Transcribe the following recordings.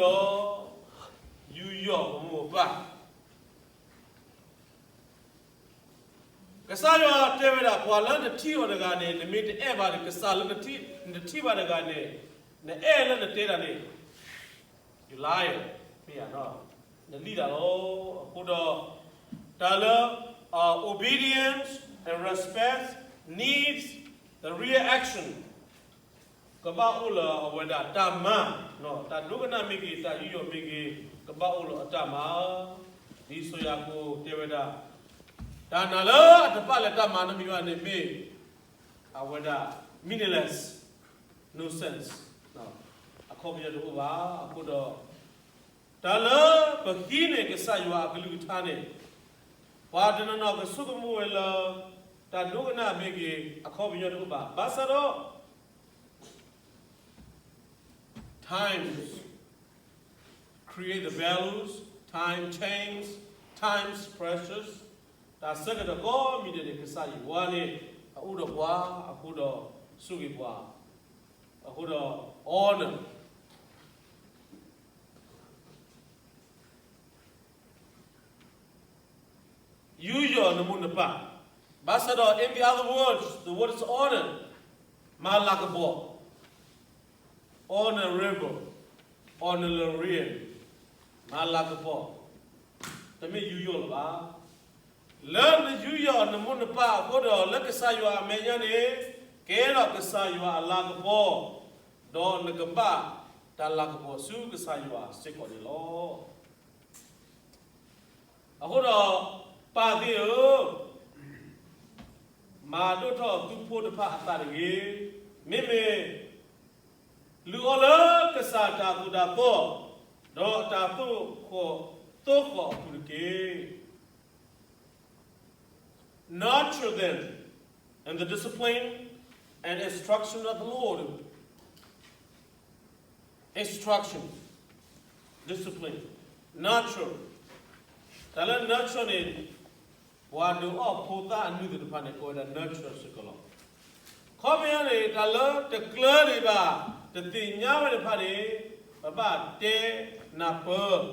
ဒီး ယူးယီၣ်ပမိၢ်ပပၢ်. ကစၢ်ယွၤတဲဝဲဒၣ် ပှၤလၢနထံၣ်အီၤတဂၤန့ၣ် နမ့ၢ်တအဲၣ်ဘၣ်ဒီး ကစၢ်လၢနထံၣ်ဘၣ်တဂၤန့ၣ် နအဲၣ်လၢနတဲတၢ်န့ၣ် you liar, မ့ၢ်ဧါ, နလံၣ်တၢ်လီၤ. အဃိဒီး တၢ်လၢ obedience and respect needs the real action. ကဘၣ်အိၣ်လၢအဝဲဒၣ်တၢ်မၤ, တၢ်ဒိကနၣ်မ့ၢ်ဂ့ၤ, တၢ်ယူးယီၣ်မ့ၢ်ဂ့ၤ, ကဘၣ်အိၣ်လၢအတၢ်မၤ. ဒ်စီၤယၤကိာ်တဲဝဲဒၣ်, တၢ်နာ်လၢအတပာ်လၢတၢ်မၤနီတမံၤဘၣ်န့ၣ်မ့ၢ် အဝဲဒၣ် meaningless, no sense, အခီပညီတအိၣ်ဘၣ်. အဃိဒီး တၢ်လၢပဟံးန့ၢ်ကစၢ်ယွၤအကလုၢ်ကထါန့ၣ် ပှၤတနီၤနီၤကဆိကမိၣ်ဝဲလၢ တၢ်ဒိကနၣ်မ့ၢ်ဂ့ၤ အခီပညီတအိၣ်ဘၣ်. ဘၣ်ဆၣ်ဒီး times create the values, time change, time's precious. တၢ်ဆၢကတီၢ်ကိးမံၤဒဲးန့ၣ် ကစၢ်ယွၤန့ၣ် အအိၣ်ဒီးပှၤအဃိဒီး ဆိၣ်ဂ့ၤပှၤ, အဃိဒီး honor ယူးယီၣ်နမိၢ်နပၢ်. ဘၣ်ဆၣ်ဒီး in the other words, the word is honor, မၤလၤကပီၤ, honorable, honorarian, မၤလၤကပီၤ, တမ့ၢ်ယူးယီၣ်လၢၤဘၣ်. လၢနယူးယီၣ်နမိၢ်နပၢ်အဃိဒီး လၢကစၢ်ယွၤအမဲာ်ညါန့ၣ် ကဲထီၣ်ကစၢ်ယွၤအလၤကပီၤ, ဒီးနကဘၣ်တၢ်လၤကပီၤဆူကစၢ်ယွၤစ့ၢ်ကီးန့ၣ်လီၤ. အဃိဒီး ပၢ်သ့ၣ်ဧၢ, မၤဒိၣ်ထီၣ်သုဖိတဖၣ်အသးတဂ့ၤ, မ့မ့ၢ် လုၢ်အီၤလၢကစၢ်တၢ်သူၣ်တၢ်သီ, ဒီးတၢ်သိၣ်ဃီၣ်သိဃီၣ်အပူၤတက့ၢ်. Nurture them in the discipline and instruction of the Lord. Instruction, discipline, nurture. တၢ်လၢ nurture န့ၣ် ပှၤဒုးအီၣ်ဖိသၣ်အနုၢ်သ့ၣ်တဖၣ်န့ၣ် ကိးဝဲဒၣ် nurture စ့ၢ်ကီးလီၤ. ခီပညီန့ၣ် တၢ်လၢတကျၢၤဒံးဘၣ် တသ့ၣ်ညါဝဲတဖၣ်န့ၣ် ပဘၣ်တဲနၢ်ပၢၢ်.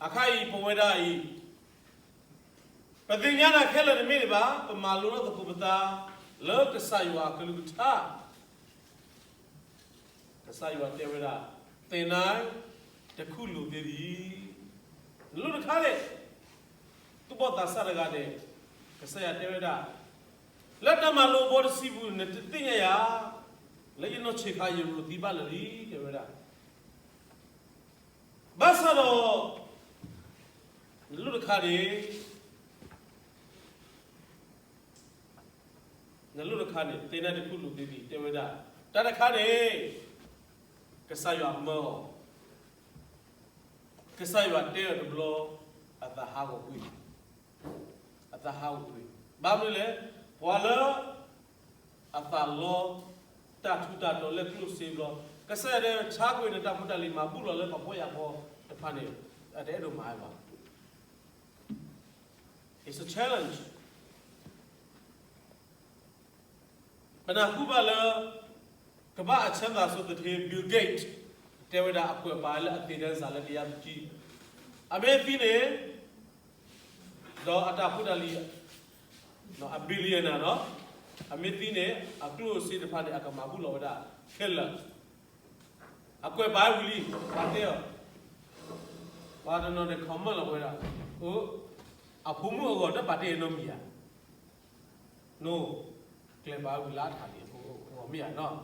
အခါအံၤပဝဲဒၣ်အံၤ ပသ့ၣ်ညါတၢ်ခဲလၢာ်တမ့ၢ်ဒံးဘၣ်, ပမၤလိထီၣ်သကိးပသး လၢကစၢ်ယွၤအကလုၢ်ကထါ ကစၢ်ယွၤတဲဝဲဒၣ်, သင်တိုင်း တခူၣ်လိာ်သ့လံ. နလိၣ်တခါန့ၣ်, သူၣ်ဘီၣ်သးစၢ်တဂၤန့ၣ် ကစၢ်ယွၤတဲဝဲဒၣ်, လၢတၢ်မၤလိာ်အဘီတဆံပူၤ နတသ့ၣ်ညါယၤ, လၢယနီၢ်ဆံးခါယရိၤသံဘၣ်လၢာ်လံ တဲဝဲဒၣ်. ဘၣ်ဆၣ်ဒီး နလိၣ်တခါန့ၣ် နလိၣ်တခါန့ၣ် သင်တိုင်း တခူၣ်လိာ်သ့လံ တဲဝဲဒၣ်. တၢ်တခါန့ၣ် ကစၢ်ယွၤမၢအီၤ, ကစၢ်ယွၤတဲအီၤတဘျီ အသးဟးဂီၤကွံာ်, အသးဟးဂီၤကွံာ်. ဘၣ်မနုၤလဲၣ်, ပှၤလၢအသးလီ တၢ်ထူးတၢ်တီၤလၢကျိၣ်စ့ဘျီ, ကစၢ်ယွၤတဲ ဆါကွံာ်နတၢ်ဖိတၢ်လံၤ မၤဘူၣ်လီၤလၢပှၤဖှီၣ်ယာ်ဖိတဖၣ်န့ၣ် အတအဲၣ်ဒိးမၤဝဲဘၣ်. It's a challenge. ပနၢ်ဟူဘၣ်လၢ ကမ္ဘာ့အချမ်းသာဆု သူဌေး Bill Gates တဲဝဲဒၣ် အကွဲးပာ်လၢအသ့ၣ်ဒၢစၢ်လၢ တရားသူကြီး အမ့ၢ်သံန့ၣ် ဒီးအတၢ်ဖိတၢ်လံၤ အ billionaire နီၤ, အမ့ၢ်သံန့ၣ် အကျိၣ်အစ့တဖၣ်န့ၣ် အကမၤဘူၣ်လီၤဝဲဒၣ်ခဲလၢာ်. အကွဲးပာ်ဝံၤလံ, ပှၤတဲအီၤ, ပှၤတနီၤန့ၣ် comment လီၤဝဲဒၣ်, အိ, အဖိမုၣ်အဂီၢ် တပာ်တ့ၢ်နီတမံၤဧါ. နီၢ်, ကျဲၤပာ်ဝံၤလၢထးလံ, အဖိမုၣ်အဂီၢ်မ့ၢ်ဧါနီၤ,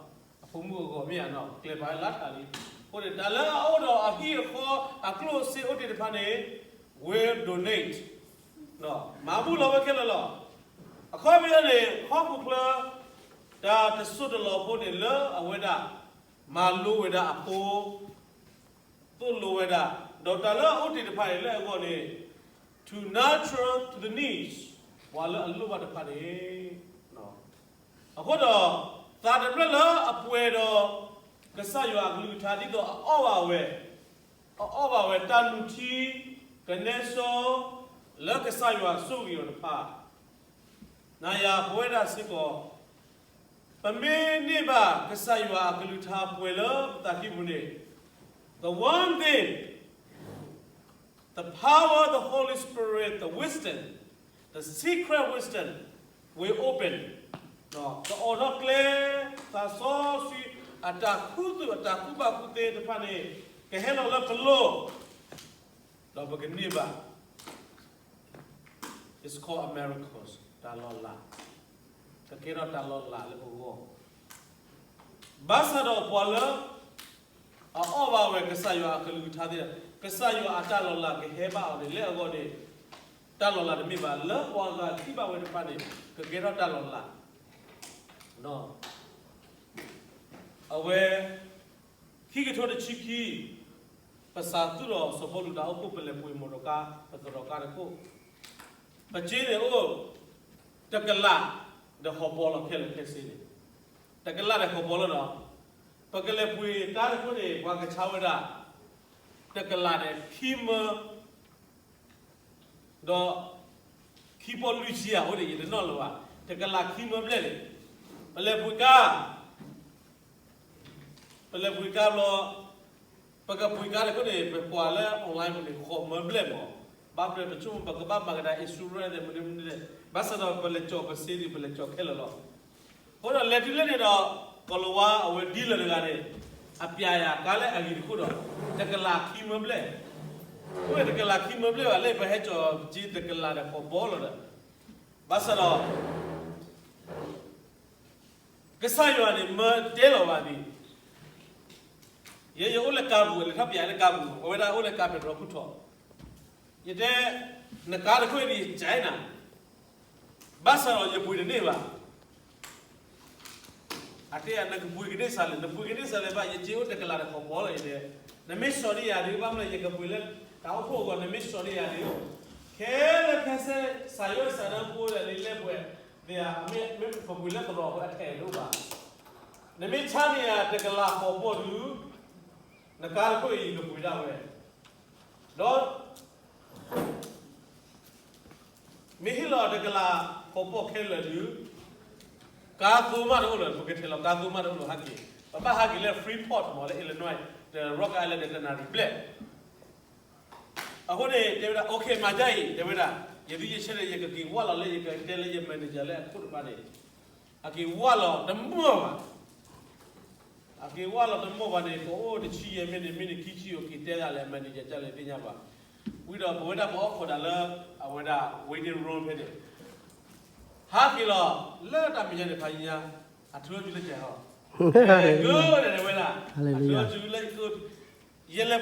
အဖိမုၣ်အဂီၢ်မ့ၢ်ဧါနီၤ, ကျဲၤပာ်လၢထးလံ. အဃိန့ၣ် တၢ်လၢအအိၣ်ဒီးအဟံၣ်အဃီ အကျိၣ်အစ့အိၣ်တ့ၢ်တဖၣ်န့ၣ် will donate, မၤဘူၣ်လီၤဝဲခဲလၢာ်လီၤ. အခီပညီန့ၣ် ဟီၣ်ခိၣ်ချၢ တၢ်တစိၢ်တလီၤဖိန့ၣ် လၢအဝဲဒၣ် မၤလိဝဲဒၣ်အဖိ သိၣ်လိဝဲဒၣ်, ဒီးတၢ်လၢအအိၣ်တ့ၢ်တဖၣ်န့ၣ် လၢအဂီၢ်န့ၣ် to nurture to the needs, ပှၤလၢအလိၣ်ဘၣ်တဖၣ်န့ၣ်. အဃိဒီး သးတဖျၢၣ်လၢအပှဲၤဒီး ကစၢ်ယွၤအကလုၢ်ကထါ ဒ်သိးအအီၣ်ဘၣ်ဝဲ, အအီၣ်ဘၣ်ဝဲတၢ်နုၢ်ထံ ကနဲစီ လၢကစၢ်ယွၤဆိၣ်ဂ့ၤအီၤတဖၣ်, နၤယၤပဝဲဒၣ်စ့ၢ်ကီး ပမ့ၢ်န့ၢ်ဘၣ်ကစၢ်ယွၤအကလုၢ်ကထါပှဲၤလၢပသးကံၢ်ပူၤန့ၣ်, The one thing, the power of the Holy Spirit, the wisdom, the secret wisdom will open. ကအိးထီၣ်ကျဲ, သးစီဆှံအတၢ်ခူသူၣ်အတၢ်ကူၣ်ဘၣ်ကူၣ်သ့တဖၣ်န့ၣ် ကဟဲလီၤလၢပလိၤ, ဒီးပကန့ၢ်ဘၣ် It's called a miracles, တၢ်လီၤလး, ကကဲထီၣ်တၢ်လီၤလးလၢပဂီၢ်, ဘၣ်ဆၣ်ဒီးပှၤလၢ အအီၣ်ဘၣ်ဝဲကစၢ်ယွၤအကလုၢ်ကထါသ့ၣ်, ကစၢ်ယွၤအတၢ်လီၤလးကဟဲဘၣ်အီၤန့ၣ် လၢအဂီၢ်န့ၣ် တၢ်လီၤလးတမ့ၢ်ဘၣ်, လၢပှၤဂၤထံၣ်ဘၣ်ဝဲတဖၣ်န့ၣ် ကကဲထီၣ်တၢ်လီၤလး. အဝဲ ခံကထိတဆံခံ, ပစးသူၣ်ထီၣ်စီၤပီလူးတၢ်အိၣ်ဖှိၣ် ပလဲၤပှ့ၤမိၢ်ဒီးကါ, ပသရိာ်ကါတခိၣ်, ပစ့န့ၣ်အိၣ် တကလးဒီးဃိးပီလီၤ ခဲလၢာ်ခဲဆ့န့ၣ်, တကလးဒီးဃိးပီလီၤဒီး ပကလဲၤပှ့ၤကါတခိၣ်န့ၣ် ပှၤကဆါဝဲဒၣ် တကလးဒီးခံမၢ ဒီး ခံပီလွံၢ်ဆံဧါ အိၣ်ဒံး ယတနီၣ်လၢၤဘၣ်, တကလးခံမၢဘျဲၣ်န့ၣ်, ပလဲၤပှ့ၤကါ ပလဲၤပှ့ၤကါဘျီ, ပကပှ့ၤကါတခိၣ်န့ၣ် ပကွၢ်လၢ online ပူၤန့ၣ် ဃိးမၢဘျဲၣ်မး, ဘၣ်ဖဲပဆိကမိၣ် ပကဘၣ်မၤကဒါ insurance မနုၤမနုၤလဲၣ်, ဘၣ်ဆၣ်ဒီးပလဲၤကၠီၤပစ့ဒီး ပလဲၤကၠီၤခဲလၢာ်လီၤ. အဃိဒီးလဲၤတုၤလၢန့ၣ်ဒီး ကိၤလၤဝါအဝဲ dealer တဂၤန့ၣ် အပျဲယၤကါလၢအဂ့ၤတခိၣ်ဒီး တကလးခံမၢဘျဲၣ်, အိၣ်ဝဲတကလးခံမၢဘျဲၣ်ဘၣ် လၢပဟဲကၠီၤစ့တကလးဒီးဃိးပီလီၤဒီး, ဘၣ်ဆၣ်ဒီး ကစၢ်ယွၤန့ၣ် မၢတဲလီၤဘၣ်ဒံး, ယဲယအိၣ်လၢကါပူၤ လဲၤထီၣ်ပျဲလၢကါပူၤ, အဝဲဒၣ်အိၣ်လၢကါပဲတြီခိၣ်ထီၣ်, ယတဲ နကါတခိၣ်အံၤဒ် China, ဘၣ်ဆၣ်ဒီးယပှ့ၤတန့ၢ်ဘၣ်. အတဲ နကပှ့ၤကန့ၢ်စးလဲၣ်, နပှ့ၤကန့ၢ်စးလဲၣ်ဘၣ်, ယစ့အိၣ်တကလးဒီးဃိးပီလီၤ ယတဲ, နမ့ၢ်စိာ်န့ၢ်ယၤဒုး ဘၣ်မနုၤ ယကပှ့ၤလၢတၢ်အိၣ်ဖှိၣ်အဂီၢ်, နမ့ၢ်စိာ်န့ၢ်ယၤဒုး, ခဲလၢာ်ခဲဆ့ စးယိၣ်စးနၢဖိဒီးလံာ်လဲၢ်ပှဲၤ, မ့ၢ်ပပှ့ၤလၢသရိာ်ဖိအထဲဒိၣ်ဘၣ်, နမ့ၢ်ဆါန့ၢ်ယၤတကလးဃိးပီဒုး, နကါတခိၣ်အံၤ ယကပှ့ၤဒၣ်ဝဲ, ဒီး မ့ၢ်ဟ့ၣ်လီၤတကလးဃိးပီခဲလၢာ်ဒုး, ကါသိမးတအိၣ်လၢၤ, ပကထဲးလီၤကါသိမးတအိၣ်လၢၤဟဲက့ၤ, ပဘၣ်ဟဲက့ၤလၢ Freeport မး လၢ Illinois, ဒီး Rock Island ဒီးတနၣ်ရံၣ်ဘျဲၣ် အဃိန့ၣ် တဲဝဲဒၣ် okay မၤဒ်အံၤ တဲဝဲဒၣ်, ယဒုးယဆၢန့ၣ် ယကက့ၤဝၢ်လီၤလၢ ယကတဲလၢယ manager လၢအခိၣ်တဖၣ်န့ၣ်, အက့ၤဝၢ်လီၤတမီၢ်ဘၣ် အက့ၤဝၢ်လီၤတမီၢ်ဘၣ်န့ၣ် ပအိၣ်တဆံယဲၢ်မံးနံး မံးနံးခံဆံ အက့ၤတဲဒၣ်လဲာ် manager ဒ်လဲၣ်သ့ၣ်ညါဘၣ်. ဝံၤဒီးပဝဲဒၣ်ပအီၣ်ခိးဒၣ်လၢ အဝဲဒၣ် waiting room ဖဲန့ၣ်, ဟးက့ၤလီၤ လၢတၢ်မဲာ်ညါန့ၣ် ဖးယံၤညါ, အထုးအီၤစုလၢကဲၤဟီ, ကဲၤဝဲဒၣ်, အထုးအီၤစုလၢ, ယလဲၤ